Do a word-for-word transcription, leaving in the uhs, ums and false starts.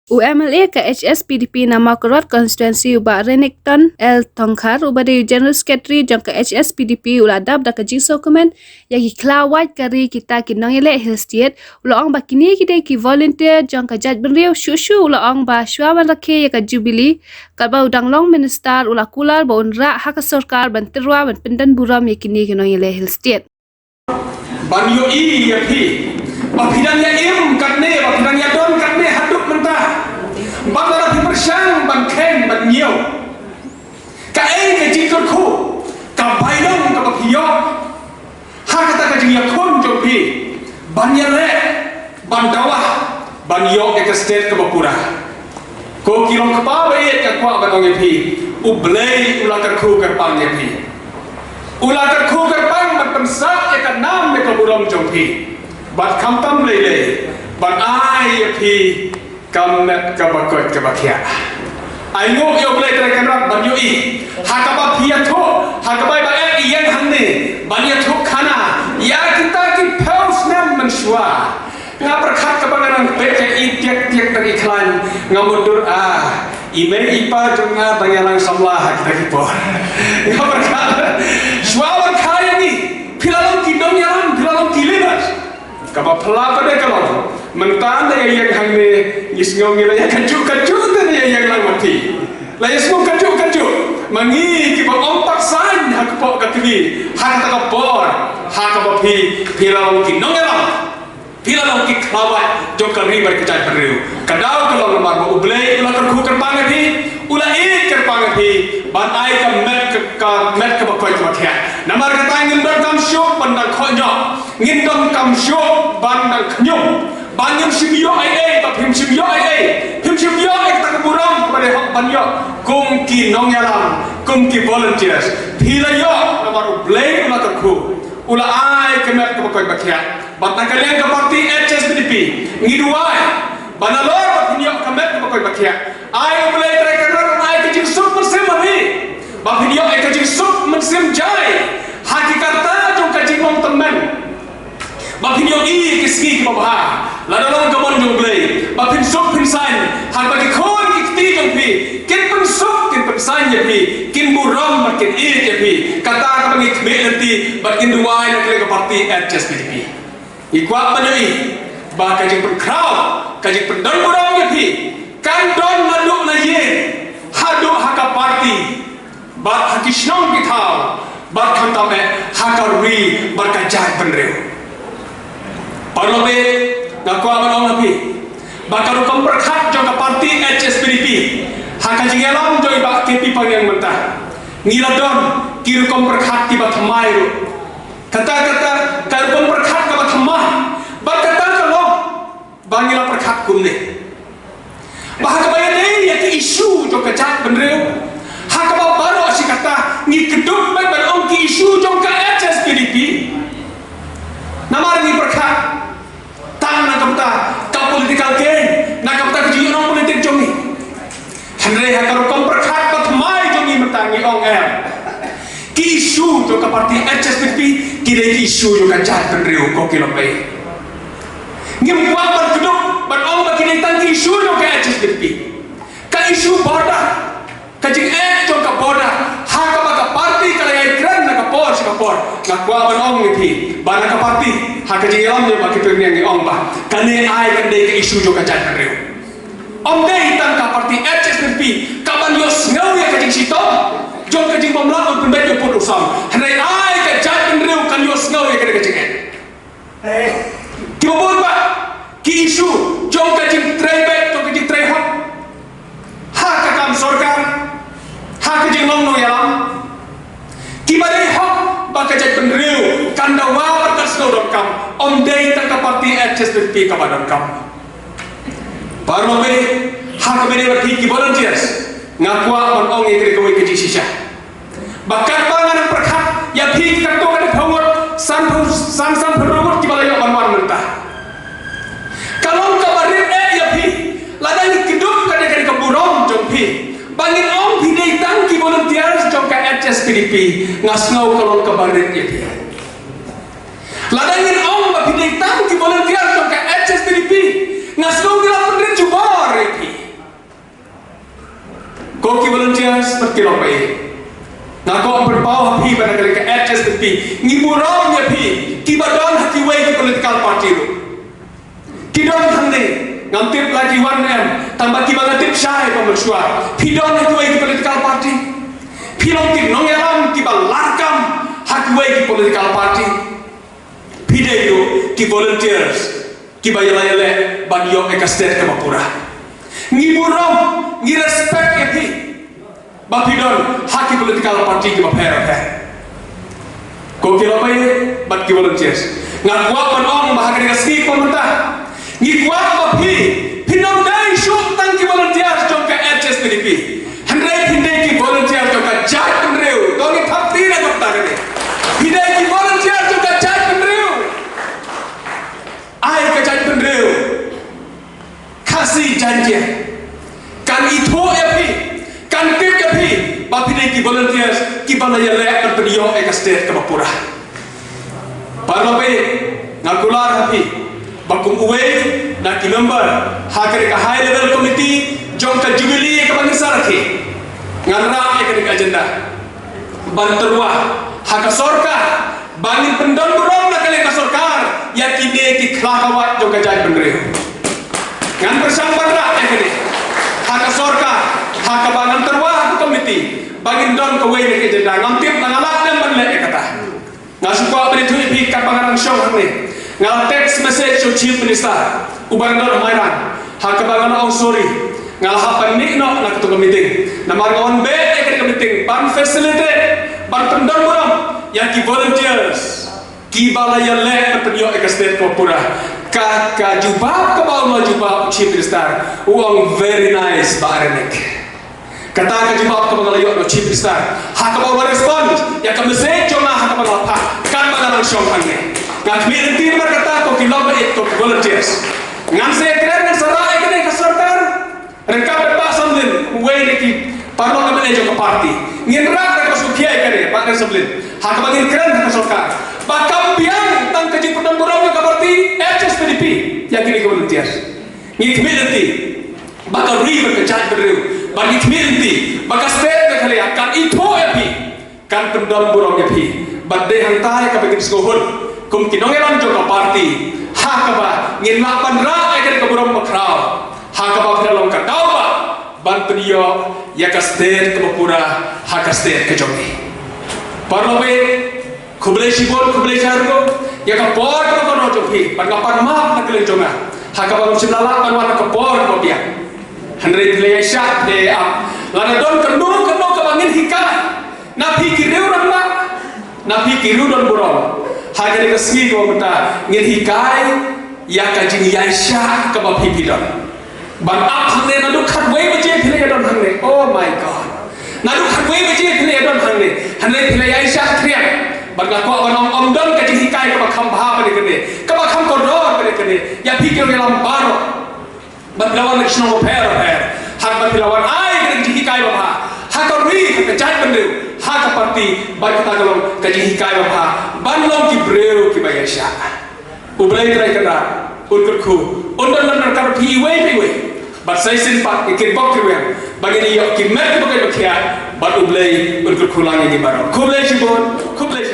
U M L A ka H S P D P na Mawkyrwat constituency, u Bah Renikton L Thongkhar, uba dei u General Secretary jong ka H S P D P, u la dap da ka jingsngewkmen ïa ki khlaw wait ka ri kita ki nongïaleh Hill State. U la ong ba kine ki dei ki volunteer jong ka jaitbynriew. Shuh shuh u la ong ba shuwa ban rakhe ïa ka Jubilee, katba u dang long minister, u la kular ba un rah ha ka sorkar ban tyrwa ban pyndon burom ïa kine ki nongïaleh Hill State. Ban ïohi ïa phi ba phi dang ïa im katne, ba phi dang ïa don katne haduh mynta, ba lada phi pyrshang ban kheiñ ban ñiew, kaei ka jingkyrkhu, ka bainong kaba phi ïoh ha kata ka jingïakhun jong phi ban ïaleh, ban dawa, ban ïoh ïa ka state kaba pura? Ko ki long kpa ba ïeit, nga kwah ban ong ïa phi, U Blei u la kyrkhu kyrpang ïa phi. U la kyrkhu kyrpang ban pynsah ïa ka nam ïa ka burom jong phi, bad khamtam lei lei ban ai ïa phi ka met kaba koit kaba khiah. Ai nguh ïa U Blei Trai Kynrad ban ïohi ha kaba phi ïathuh, ha kaba i Bah Ïeng hangne ban ïathuh khana ïa kita ki phew snem mynshuwa. Nga pyrkhat kaba nga nang peit ïa i tiak tiak tang i khlaiñ, nga mutdur, ah, i mei i pa jong nga dang ïalang samla ha kita ki por. Nga pyrkhat shuwa ban kha ïa ngi, phi la long ki nongïalam, phi la long ki leaders. Kaba phylla pat de ka long, mynta da ïa ïeng hangne, ngi sngew ngi la ïa kajuh kajuh te da ïa ïeng lang ma phi. La ïa sngew kajuh kajuh ma ngi kiba ong pat saiñ ha kpoh ka kmie ha kata ka por, ha kaba phi, phi la long ki nongïalam, phi la long ki khlawait jong ka ri bad ka jaitbynriew. Ka daw ka long namar ba U Blei u la kyrkhu kyrpang ïa phi, u la ïeit kyrpang ïa phi ban ai ka met ka, ka met kaba koit kaba khiah. Namar kata ngim donkam shuh ban dang khohñiuh, ngim donkam shuh ban dang khñium ba ngim shym ïoh ei ei, ba phim shym ïoh ei ei, phim shym ïoh ei kata ka burom kaba dei hok ban ïoh kum ki nongïalam, kum ki volunteers. Phi la ïoh namar U Blei u la kyrkhu, u la ai ka met kaba koit ba khiah. Bad na ka liang ka party H S P D P ngi duwai ba nalor ba phin ïoh ka met kaba koit ba khiah, ai U Blei Trai Kynrad un ai ka jingsuk mynsiem ha phi, ba phin ïoh ïa ka jingsuk mynsiem jai ha ki karta jong ka jinglong tymmen, ba phin ïohi ïa ki sngi kiba bha lada long ka mon jong U Blei, ba phin suk phin saiñ ha kaba ki khun ki kti jong phi kin pynsuk kin pynsaiñ ïa phi, kin burom bad kin ïeit ïa phi. Kata kaba ngi khmih lynti bad ngin duwai na ka liang ka party H S P D P. Ngi kwah ban ïohi ba ka jingpynkhraw, ka jingpyndon burom ïa phi kan don naduh na ïing haduh ha ka party, bad ha ki shnong ki thaw, bad khamtam eh ha ka ri bad ka jaitbynriew. Paralok, nga kwah ban ong ha phi ba ka rukom pyrkhat jong ka party H S P D P ha ka jingïalam jong i Bah K P Pangniang mynta, ngi la don ki rukom pyrkhat kiba thymmai ruh. Kata kata ka rukom pyrkhat kaba thymmai bad kata ka long ba ngi la pyrkhat kumne, ba ha kaba ïadei ïa ki issue jong ka jaitbynriew, ha kaba baroh shi katta ngi kdup beit ban ong ki issue jong ka H S P D P. Namar ngi pyrkhat tang na ka bynta ka political gain, na ka bynta ka jingïohnong politik jong ngi. Hynrei ha ka rukom pyrkhat ba thymmai jong ngi mynta ngi ong em, ki issue jong ka party H S P D P ki dei ki issue jong ka jaitbynriew, ko ki longkmie. Ngim kwah ban kdup ban ong ba ki dei tang ki issue jong ka H S P D P. Ka issue border, ka jingeh jong ka border ha kaba ka party ka la ïai kren na ka por sha ka por, nga kwah ban ong ïa phi ba na ka party ha ka jingïalam jong Bah K P Pangniang ngi ong ba kane ai kan dei ka issue jong ka jaitbynriew. Ym dei tang ka party H S P D P kaban ïohsngew ïa ka jingshitom jong ka jingbymlah ban pynbeit ïa u pud u sam, hynrei ai ka jaitbynriew kan ïohsngew ïa kane ka jingeh. Kiba bun bah ki issue jong ka jingtrei beit, jong ka jingtrei hok ha ka kam sorkar, ha ka jinglong nongïalam, kiba dei hok ba ka jaitbynriew kan dawa bad kan sngewdonkam, ym dei tang ka party H S P D P kaba donkam. Paralok, ha kaba ïadei bad phi ki volunteers, nga kwah ban ong ïa kane kawei ka jingshisha. Ba katba nga nang pyrkhat ïa phi katto katne phew ngut, san phew, san san phew ngut kiba la ïoh ban wan mynta. Ka long kaba rit eh ïa phi lada ngi kdup katne katne ka burom jong phi ba ngin ong phi dei tang ki volunteers jong ka H S P D P, nga sngew ka long kaba rit ïa phi. Lada ngin ong ba phi dei tang ki volunteers jong ka H S P D P, nga sngew ngi la pynrit jubor ïa phi. Ko ki volunteers bad ki longpei, nga kwah pynpaw ha phi ba na ka liang ka H S P D P ngi burom ïa phi kiba don ha kiwei ki political party ruh. Ki don hangne, ngam tip la ki wan em, tang ba kiba nga tip shai ba mynshuwa, phi don ha kiwei ki political party. Phi long ki nongïalam kiba larkam ha kiwei ki political party. Phi dei ruh ki volunteers kiba ïaleh ïaleh ban ïoh ïa ka state kaba pura. Ngi burom, ngi respect ïa phi ba phi don ha ki political party kiba pher pher. Ko ki longpei bad ki volunteers, nga kwah ban ong ba ha kane ka sngi kaba mynta ngi kwah ba phi, phin ym dei shuh tang ki volunteers jong ka H S P D P. Hynrei phin dei ki volunteers jong ka jaitbynriew. To ngin thap kti na ka bynta kane. Phi dei ki volunteers jong ka jaitbynriew. Ai ka jaitbynriew Khasi Jaiñtia kan ithuh ïa phi, kan tip ïa phi ba phi dei ki volunteers kiba la ïaleh ban pynïoh ïa ka state kaba pura. Paralok, nga kular ha phi ba kum uwei na ki member ha kane ka high level committee jong ka Jubilee ïa kaba ngin sa rakhe, ngan rah ïa kane ka agenda ban tyrwa ha ka sorkar ba ngin pyndon burom na ka liang ka sorkar ïa kine ki khlakawat jong ka jaitbynriew. Ngan pyrshang ban rah ïa kane ha ka sorkar ha kaba ngan tyrwa ha ka committee ba ngin don kawei na ka agenda. Ngam tip ba nga lah ne em ban leh ïa kata. Nga shu kwah ban ïathuh ïa phi katba nga dang shong hangne, nga la text message sha u Chief Minister uba dang don ha Mairang ha kaba nga la ong sorry, nga la hap ban mih noh na katto ka meeting namar nga wan beh ïa kane ka meeting ban facilitate, ban pyndon burom ïa ki volunteers kiba la ïaleh ban pynïoh ïa ka state kaba pura. Ka, ka jubab kaba u la jubab u Chief Minister, u ong very nice Bah Renek. Kata ka jubab kaba nga la ïoh na u Chief Minister ha kaba u la respond ïa ka message jong nga ha kaba nga la phah katba nga dang shong hangne. Nga khmih lynti namar kata, ko ki longpei, ko ki volunteers. Ngan sa ïakren, ngan sa rah ïa kane ka sorkar ryngkat bad Bah Samlin, uwei na ki paralok M L A jong ka party. Ngin rah da kaba sngewkhia ïa kane, Bah Samlin, ha kaba ngin kren ha ka sorkar ba kam biang tang ka jingpyndon burom jong ka party H S P D P ïa kine ki volunteers. Ngi khmih lynti ba ka ri bad ka jaitbynriew, bad ngi khmih lynti ba ka state Meghalaya kan ithuh ïa phi, kan pyndon burom ïa phi. Bad dei hangta ïa kaba ngin sngewhun kum ki nongïalam jong ka party ha kaba ngin lah ban rah ïa kane ka burom bakhraw ha kaba phin long ka daw ba ban pynïoh ïa ka state kaba pura ha ka state ka jong ngi. Paralok, khublei shibun, khublei shihajar nguh ïa ka por kaba kordor jong phi. Bad nga pan map na ka liang jong nga ha kaba ngam shym la lah ban wan ha ka por kaba biang. Hynrei phi la ïaishah, phi la ïa ap. Lada don kano kano kaba ngin hikai na phi ki riew rangbah, na phi ki riew don burom, ha kane ka sngi kaba mynta ngin hikai ïa ka jingïaishah kaba phi phi don. Ban ap hangne naduh khatwei baje phi la ïa don hangne. Oh my God. Naduh khatwei baje phi la ïa don hangne. Hynrei phi la ïaishah khriat. Bad nga kwah ban ong, ym don ka jinghikai kaba kham bha ba dei kane, kaba kham kordor ba dei kane ïa phi ki nongïalam baroh. Bad phi la wan na ki shnong bapher bapher, ha kaba phi la wan ai ka jinghikai babha ha ka ri, ha ka jaitbynriew, ha ka party. Bad kata ka long ka jinghikai babha ban long ki briew kiba ïaishah. U Blei Trai Kynrad un kyrkhu, un don lem ryngkat bad phi iwei pa iwei. Bad sa shisien pat ïa ki bok ki rwiang ba ngin ïoh ki met kiba koit ba khiah, bad U Blei un kyrkhu lang ïa ngi baroh. Khublei shibun, khublei.